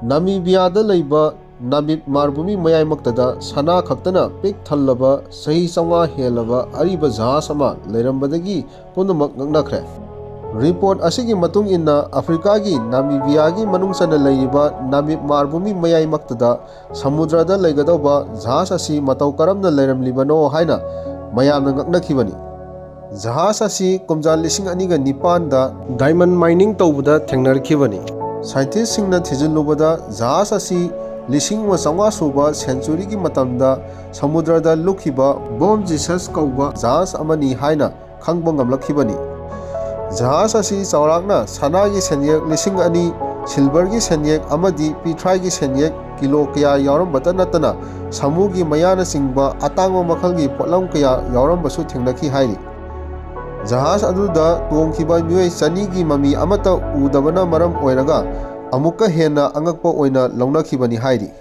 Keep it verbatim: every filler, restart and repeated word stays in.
ꯅꯥꯃꯤꯕꯤꯌꯥꯗ ꯂꯩꯕ ꯅꯥꯃꯤꯕ ꯃꯥꯔꯚꯨꯃꯤ ꯃꯌꯥꯏꯃꯛꯇꯗ ꯁꯅꯥ ꯈꯛꯇꯅ ꯄꯤꯛ ꯊꯜꯂꯕ ꯆꯍꯤ ꯆꯥꯝꯃꯉꯥ ꯍꯦꯜꯂꯕ ꯑꯔꯤꯕ ꯖꯍꯥꯖ ꯑꯃ ꯂꯩꯔꯝꯕꯗꯒꯤ ꯄꯨꯝꯅꯃꯛ ꯉꯛꯅꯈ꯭ꯔꯦ꯫ ꯔꯤꯄꯣꯔꯠ ꯑꯁꯤꯒꯤ ꯃꯇꯨꯡ ꯏꯟꯅ, ꯑꯐ꯭ꯔꯤꯀꯥꯒꯤ ꯅꯥꯃꯤꯕꯤꯌꯥꯒꯤ ꯃꯅꯨꯡ ꯆꯟꯅ ꯂꯩꯔꯤꯕ ꯅꯥꯃꯤꯕ ꯃꯥꯔꯚꯨꯃꯤ ꯃꯌꯥꯏꯃꯛꯇꯗ ꯁꯃꯨꯗ꯭ꯔꯗ ꯂꯩꯒꯗꯧꯕ ꯖꯍꯥꯖ ꯑꯁꯤ ꯃꯇꯧ ꯀꯔꯝꯅ ꯂꯩꯔꯝꯂꯤꯕꯅꯣ ꯍꯥꯏꯅ ꯃꯌꯥꯝꯅ ꯉꯛꯅꯈꯤꯕꯅꯤ꯫ ꯖꯍꯥꯖ ꯑꯁꯤ ꯀꯨꯝꯖꯥ ꯂꯤꯁꯤꯡ ꯑꯅꯤꯒ ꯅꯤꯄꯥꯟꯗ diamond mining ꯇꯧꯕꯗ ꯊꯦꯡꯅꯔꯛꯈꯤꯕꯅꯤ꯫ ꯁꯥꯏꯟꯇꯤꯁꯁꯤꯡꯅ ꯊꯤꯖꯤꯜꯂꯨꯕꯗ, ꯖꯍꯥꯖ ꯑꯁꯤ ꯂꯤꯁꯤꯡ ꯑꯃ ꯆꯥꯝꯃꯉꯥ ꯁꯨꯕ ꯁꯦꯟꯆꯨꯔꯤꯒꯤ ꯃꯇꯝꯗ ꯁꯃꯨꯗ꯭ꯔꯗ ꯂꯨꯞꯈꯤꯕ ꯕꯣꯝ ꯖꯤꯁꯁ ꯀꯧꯕ ꯖꯍꯥꯖ ꯑꯃꯅꯤ ꯍꯥꯏꯅ ꯈꯪꯕ ꯉꯝꯂꯛꯈꯤꯕꯅꯤ꯫ ꯖꯍꯥꯖ ꯑꯁꯤ ꯆꯥꯎꯔꯥꯛꯅ ꯁꯅꯥꯒꯤ ꯁꯦꯟꯌꯦꯛ ꯂꯤꯁꯤꯡ ꯑꯅꯤ, ꯁꯤꯜꯚꯔꯒꯤ ꯁꯦꯟꯌꯦꯛ ꯑꯃꯗꯤ ꯄꯤꯊ꯭ꯔꯥꯏꯒꯤ ꯁꯦꯟꯌꯦꯛ ꯀꯤꯂꯣ ꯀꯌꯥ ꯌꯥꯎꯔꯝꯕꯇ ꯅꯠꯇꯅ, ꯁꯥꯃꯨꯒꯤ ꯃꯌꯥꯅꯆꯤꯡꯕ ꯑꯇꯥꯡꯕ ꯃꯈꯜꯒꯤ ꯄꯣꯠꯂꯝ ꯀꯌꯥ ꯌꯥꯎꯔꯝꯕꯁꯨ ꯊꯦꯡꯅꯈꯤ ꯍꯥꯏꯔꯤ꯫ ꯖꯍꯥꯖ ꯑꯗꯨꯗ ꯇꯣꯡꯈꯤꯕ ꯃꯤꯑꯣꯏ ꯆꯅꯤꯒꯤ ꯃꯃꯤ ꯑꯃꯠꯇ ꯎꯗꯕꯅ ꯃꯔꯝ ꯑꯣꯏꯔꯒ, ꯑꯃꯨꯛꯀ ꯍꯦꯟꯅ ꯑꯉꯛꯄ ꯑꯣꯏꯅ ꯂꯧꯅꯈꯤꯕꯅꯤ ꯍꯥꯏꯔꯤ꯫